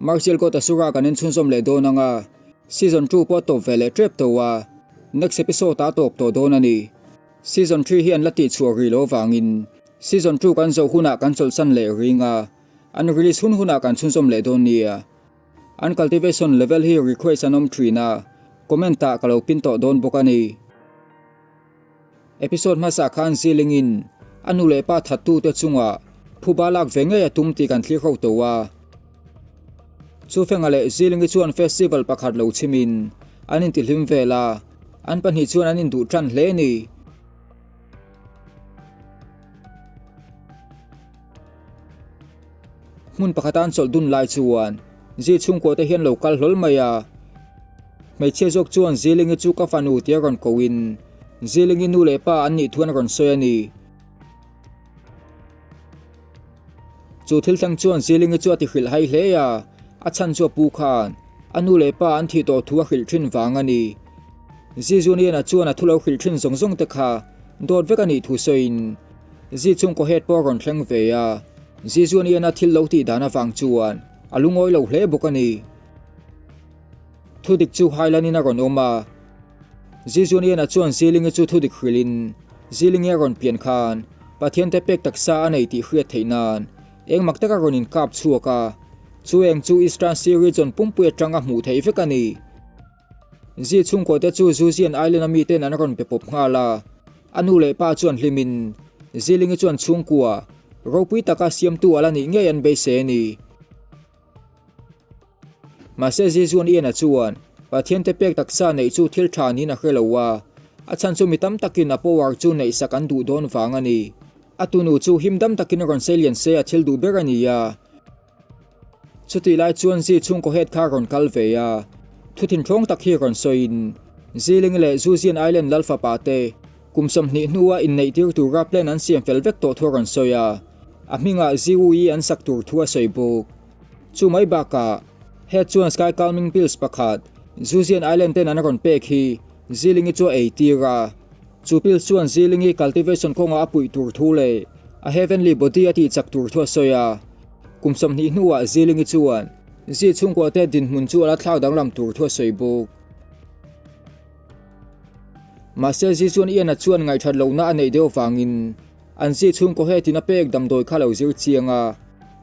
Martial God Asura kan en chhunzawm leh dawn ang a, Season 2 pawh a tawp ve leh tep tawh a, next episode ah a tawp tawh dawn a ni. Season 3 hi an la tihchhuah rih loh avangin Season 2 kan zawh hunah kan chawlhsan leh ring a, an release hun hunah kan chhunzawm leh dawn nia. An cultivation level hi request an awm thin a, comment ah ka lo pin tawh dawn bawk a ni. Episode hmasa khan Zilingin a nu leh pa thattute chungah phuba lak ve ngei a tum tih kan thlir ho tawh a. Chufenga leh Zilingi chuan festival pakhat lo chhimin an intihlim vel a, an pahnih chuan an induh tan hle a ni. Hmun pakhata an chawlh dun lai chuan Zi chhungkua te hian lo kal hlawl mai a. Hmeichhia zawk chuan Zilingi chu ka fanu tia rawn koin Zilingi nu leh pa an nih thu an rawn sawi a ni. Chu thil thleng chuan Zilingi chu a ti hrilh hai hle a, a chhan chu a pu khan a nu leh pa an thih tawh thu a hrilh thin vang a ni. Zizuniana chuan a thu lo hrilh thin zawng zawng te kha dawt vek a nih thu sawiin Zi chhungkaw het pawh a rawn thleng ve a, Zizuniana thil lo tih dan avang chuan a lungawi lo hle bawk a ni. Thudik chu Highland-in a rawn awm a, Zizuniana chuan Zilingi chu thudik hrilhin Zilingi a rawn pian khan Pathiante pek taksa a nei tih hriat theih nan eng mak taka rawn inkap chhuak a, chu eng chu Eastern Sea Region pumpui atanga hmuh theih vek a ni. Zi chhungkaw te chu Zuzian Island a miten an rawn pe pawp nghal a, a nu leh pa chuan hlimin Zilingi chuan chhungkua ropui taka siamtu a la nih ngei an beisei a ni. Mahse Jesuan Ian-a chuan Pathiante pek taksa neih chu thil tha niin a hre lo a, a chhan chu mi tam takin a power chu neihsak an duh dawn vang a ni. A tunu chu him dam takin rawn sei lian se a thil duh ber a ni a. Chutih lai chuan Zi chhungkaw het kha rawn kal ve a, thu thinṭhawng tak hi rawn sawiin Ziling leh Zuzian Island lal fapa te kum 20 hnua inneih tir tura plan an siam fel vek tawh thu a rawn sawi a, a hmingah Ziui an sak tur thu a sawi bawk. Chu mai bakah, Head chuan Sky Calming Pills pakhat Zuzian Island ten an rawn pek hi Zilingi chu a ei tir a. Chu pills chuan Zilingi cultivation kawngah a puih tur thu leh a heavenly body a tihchak tur thu a sawi a. Kum 20 hnuah Zilingi chuan Zi chhungkua te dinhmun chu a la thlak danglam tur thu a sawi bawk. Mahse Zi chuan Ian-a chuan ngaihthat lohna a neih deuh vangin An zi chhungkaw hetin a pek damdawi kha lo zir chiang a,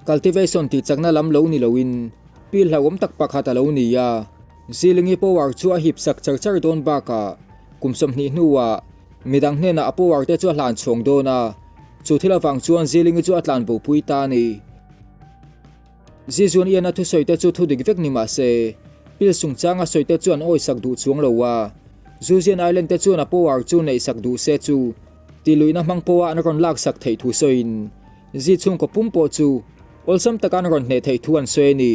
cultivation tih chakna lam lo ni loin pil hlauhawm tak pakhat a lo ni a. Zilingi power chu a hip sak char char dawn bakah kum 20 hnuah midang hnenah a power te chu a hlan chhawng dawn a, chu thil avang chuan Zilingi chu a tlan bopui ta a ni. Zizuan Ian-a thusawi te chu thudik vek ni mah se, pil chungchanga sawi te chu an awisak duh chuang lo a, Zuzian Island te chuan a power chu neihsak duh se chu Ti luihna hmang pawha an rawn laksak theih thu sawiin Zi chhungkaw pum pawh chu awlsam taka an rawn hneh theih thu an sawi a ni.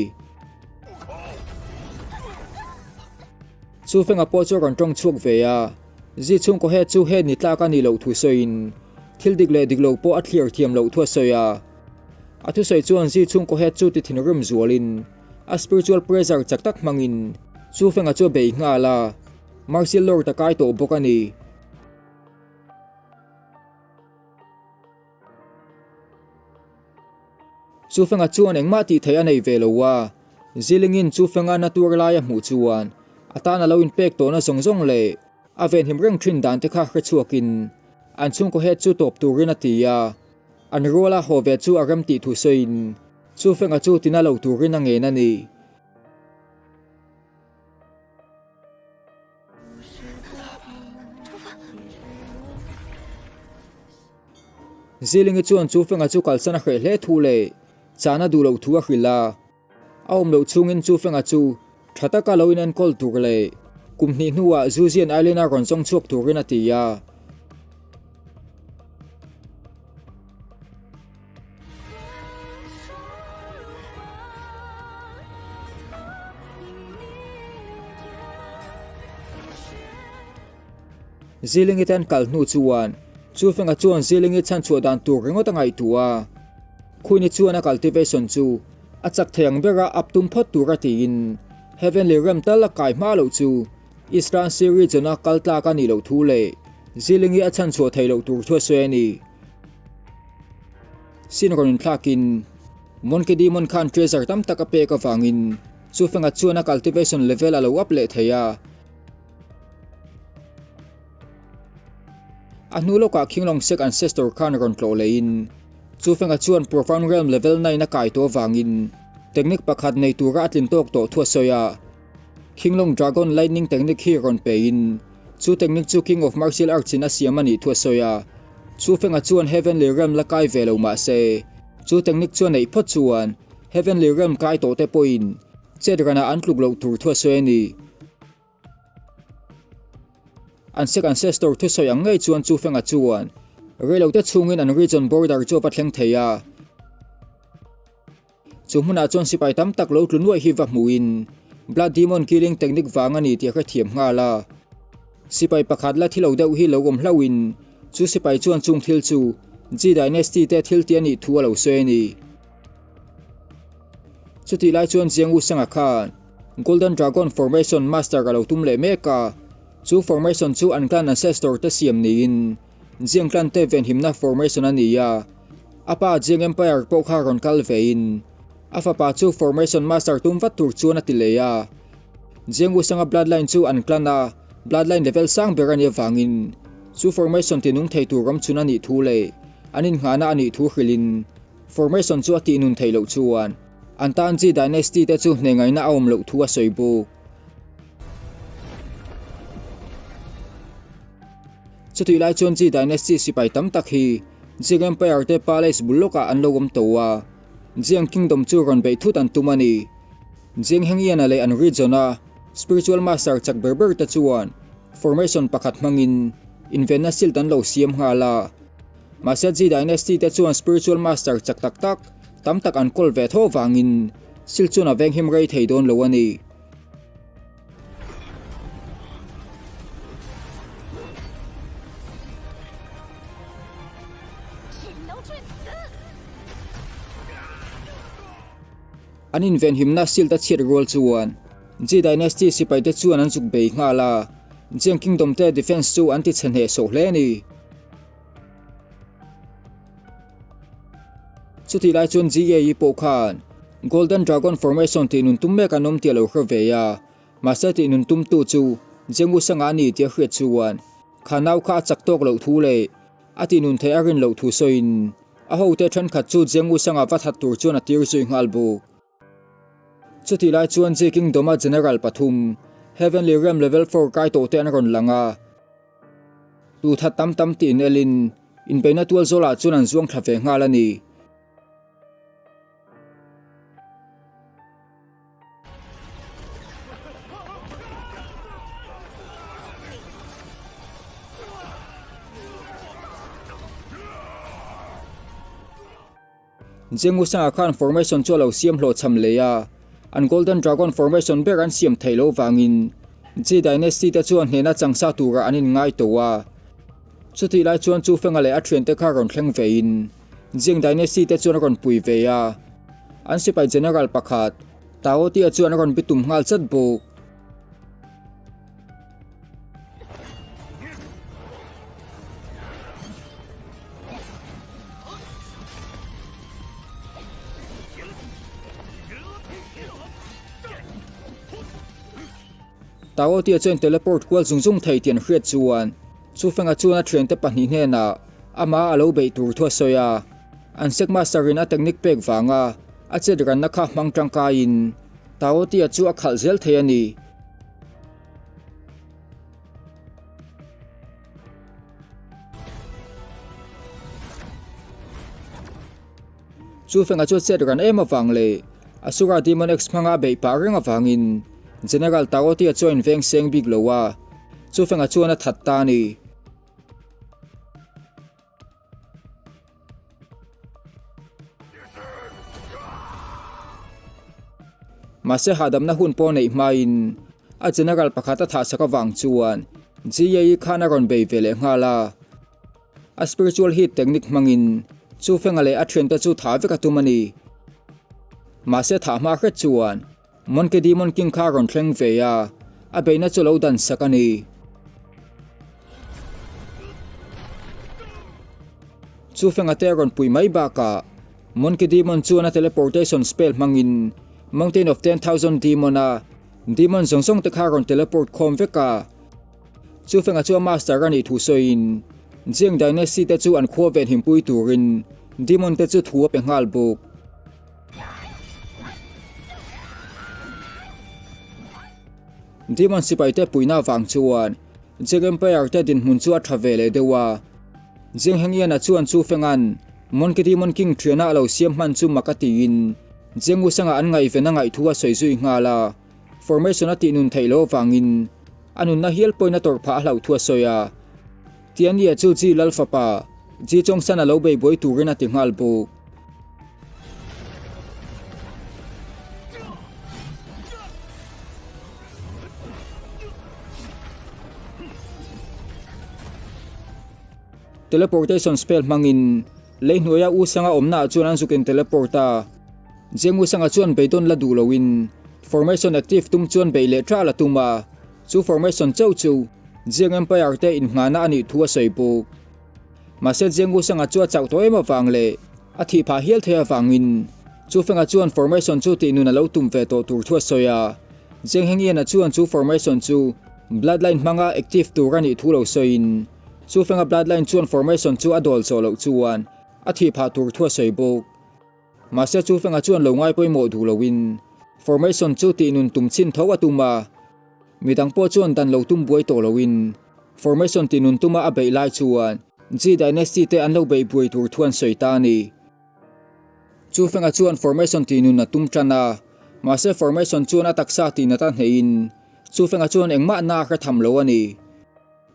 Chu fenga pawh chu a rawn tawng chhuak ve a, Zi chhungkaw he chu he ni tlak a nih loh thu sawiin thil dik leh dik lo pawh a thlir thiam loh thu a sawi a. A thusawi chuan Zi chhungkaw he chu ti thinrim zualin a spiritual pressure chak tak hmangin chu fenga chu a bei nghal a, Martial Lord a kai tawh bawk a ni. Chufenga chuan engmah tih theih a nei ve lo a, Zilingin Chufenga na tur lai a hmuh chuan a tan a lo inpek tawhna zawng zawng leh a venhim reng thin dan te kha hre chhuakin an chhungkaw het chu tawp turin a ti a, an ruala haw ve chu a rem tih thu sawiin Chufenga chu tina lo turin a ngen a ni. Zilingi chuan chu fenga chu kalsan a hreh hle thu leh chahna duh loh thu a hrilh a. A awm loh chhungin chu fenga chu tha taka lo inenkawl tur leh kum hnih hnuah Zuzian Island-a rawn zawng chhuak turin a ti a. Zilingi te an kal hnu chuan Chufenga chuan Zilingi chhanchhuah dan tur ringawt a ngaihtuah a. Khuini chuan a cultivation chu a chak thei ang bera up tum phawt tur a tiin Heavenly Realm tal a kai hma loh chu Eastern Sea Region a kal tlak a nih loh thu leh Zilingi a chhanchhuah theih loh tur thu a sawi a ni. Sin rawn inthlakin. Monkey Demon khan treasure tam tak a pek avangin Chu Fenga chuan a cultivation level a lo up leh thei a. A hnu lawkah Khinglong Sek ancestor khan rawn tlawh lehin Chu Fenga chuan Profound Realm level 9 a kai tawh avangin technique pakhat nei tura a tlin tawk tawh thu a sawi a. Khinglong Dragon Lightning technique hi rawn pein chu technique chu King of Martial Arts in a siam a nih thu a sawi a. Chu Fenga chuan Heavenly Realm la kai ve lo mah se chu technique chu a neih phawt chuan Heavenly Realm kai tawh te pawhin chet ranah an tluk loh tur thu a sawi a ni. An sek ancestor thusawi ang ngei chuan Chu Fenga chuan reilote chhungin an region border chu a va thleng thei a. Chu hmunah chuan sipai tam tak lo tlu nuaih hi va hmuhin Blood Demon Killing Technique vang a ni tih a hrethiam nghal a. Sipai pakhat la thi lo deuh hi lo awm hlauhin chu sipai chuan chung thil chu Ji Dynasty te thil tih a nih thu a lo sawi a ni. Chutih lai chuan Jiang Wusanga khan Golden Dragon Formation Master a lo tum leh mek a, chu formation chu an clan ancestor te siam niin Jiang clan te venhimna formation a ni a. A pa Jiang Empire pawh kha rawn kal vein a fapa chu formation master tum vat tur chuan a ti leh a. Jiang Wusanga bloodline chu an clan a bloodline level sang ber a nih avangin chu formation tinung thei tur awmchhun a nih thu leh an innghahna a nih thu hrilhin Formation chu a tih nun theih loh chuan an tan Ji Dynasty te chu hne ngaihna a awm loh thu a sawi bawk. Chutih lai chuan Ji Dynasty sipai tam tak hi Jing Empire te palace bul lawkah an lo awm tawh a, Jiang Kingdom chu rawn beih thut an tum a ni. Jing Hengyana leh an region a spiritual master chak ber ber te chuan formation pakhat hmangin invenna silt an lo siam nghal a. Mahse Ji Dynasty te chuan spiritual master chak tak tak tam tak an kawl ve tho vangin sil chuan a venghim rei thei dawn lo a ni. An invenhimna silt a chhiat rual chuan Ji Dynasty sipaite chuan an zuk bei nghal a, Jiang Kingdom te defense chu an ti chhe hnehsawh hle a ni. Chutih lai chuan GAE pawh khan Golden Dragon Formation tih nun tum mek an awm tih a lo hre ve a, mahse tih nun tumtu chu Jengu Sanga a ni tih a hriat chuan kha nau kha a chak tawk loh thu leh a tih nun theih a rin loh thu sawiin a hote thenkhat chu Jengu Sanga va that tur chuan a tir zui nghal bawk. Chutih lai chuan Ji Kingdom-a General pathum, Heavenly Realm Level 4 kai tawhte an rawn lang a. Tu that tam tam tih inelin, inbeihna tual zawlah chuan an zuang thla ve nghal a ni. Jengusanga khan formation chu a lo siam hlawhchham leh a, an Golden Dragon formation ber an siam theih loh vangin Ji Dynasty te chuan hnehna changsa turah an inngai tawh a. Chutih lai chuan Chu Fenga leh a thiante kha rawn thleng vein Jing Dynasty te chuan a rawn pui ve a, an sipai general pakhat Tao Tia chuan a rawn bitum nghal chat bawk. Taotia chuan teleport kual zung zung thei tih an hriat chuan Chufenga chuan a thiante pahnih hnenah amah a lo beih tur thu a sawi a. An sek master in a technique pek vanga a chet ranna kha hmang tangkaiin Taotia chu a khalh zel thei a ni. Chu fenga chu chet ran em avang leh Asura Demon X hmanga a beih pah reng avangin General Taotia chu a inveng seng bik lo a, chu fenga chuan a that ta a ni. Mahse hahdamna hun pawh neih hmain a general pakhat a thahsak avang chuan GAE khan a rawn bei ve leh nghal a. A spiritual heat technique hmangin chu Fenga leh a thiante chu thah vek a tum a ni. Mahse thah hma hret chuan Monkey Demon King kha a rawn thleng ve a, a beihna chu lo dan sak a ni. Chu Fenga te a rawn pui mai bakah Monkey Demon chuan a teleportation spell hmangin Mountain of 10,000 Demon a demon zawng zawng te kha a rawn teleport khawm vek a. Chu fenga chu a master a nih thu sawiin Jiang Dynasty te chu an khua venhimpui turin demon te chu thu a pe nghal bawk. Demon sipai te puihna avang chuan Jiang Empire te dinhmun chu a tha ve leh deuh a. Jiang Hengyan-a chuan Chu Fenga'n Monkey Demon King thiana a lo siam hman chu mak a tiin Jiang Wusanga an ngaihven a ngaih thu a sawi zui nghal a. Formation a tihnun theih loh avangin a nunna hial pawhin a tawrh phah a hlauh thu a sawi a. Tianyi-a chu Ji Lal fapa Ji Chongsan a lo bei buai turin a ti nghal bawk. Teleportation spell hmangin lei hnuaia U Sanga awmnaah chuan an zuk in teleport a. Jiang U Sanga chuan beidawn la duh loin formation active tum chuan beih leh ṭal a tum a, chu formation chauh chu Jiang Empire te innghahna a nih thu a sawi bawk. Mahse Jiang U Sanga chu a chauh tawh em avang leh a thih phah hial thei avangin Chu Fenga chuan formation chu tihnun a lo tum ve tawh tur thu a sawi a. Jiang Hengyan-a chuan chu formation chu bloodline hmanga active tur a nih thu lo sawiin Chu Fenga bloodline chuan formation chu a dawl zawh loh chuan a thih phah tur thu a sawi bawk. Mahse Chu Fenga chuan lo ngai pawimawh duh loin formation chu tihnun tum chin tho a tum a. Midang pawh chuan dan lo tum buai tawh loin formation tihnun tuma a beih lai chuan Ji Dynasty te an lo beih buai tur thu an sawi ta a ni. Chu Fenga chuan formation tihnun a tum tan a, mahse formation chuan a taksa tihnat a hneihin Chu Fenga chuan engmah na a hre tham lo a ni.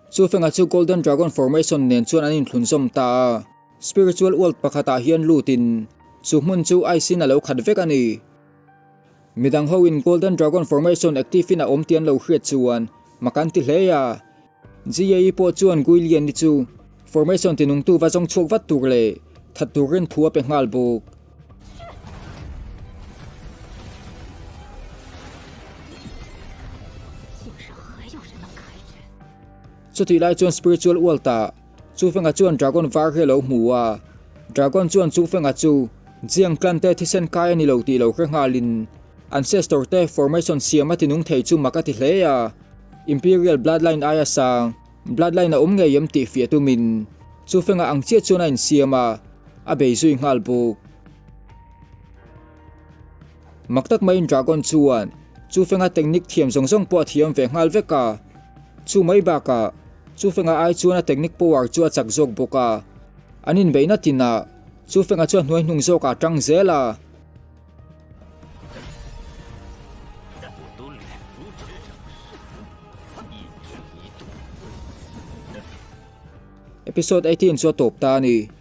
Chu Fenga chu Golden Dragon Formation nen chuan an inthlunzawm ta a, spiritual world pakhatah hian lutin chu hmun chu ice in a lo khat vek a ni. Midang hoin Golden Dragon Formation active in a awm tih an lo hriat chuan mak an ti hle a. GAE pawh chuan Guilian-i chu Formation tinungtu va zawng chhuak vat tur leh that turin thu a pe nghal bawk. Chutih lai chuan Spiritual World-ah Chufenga chuan Dragon var hi a lo hmu a, Dragon chuan Chufenga chu Jiang clan te thisen kai a ni lo tih lo hre nghalin Ancestor te formation siam a tinung thei chu mak a ti hle a, Imperial Bloodline aia sang Bloodline a awm ngei em tih fiah tumin Chufenga ang chiah chuan a insiam a, a bei zui nghal bawk. Mak tak maiin Dragon chuan Chufenga technique thiam zawng zawng pawh a thiam ve nghal vek a, chu mai bakah Chufenga ai chuan a technique power chu a chak zawk bawk a, an inbeihna tinah Chufenga chuan hnuai hnung zawkah a tang zel a. Episode 18 chu a tawp ta a ni.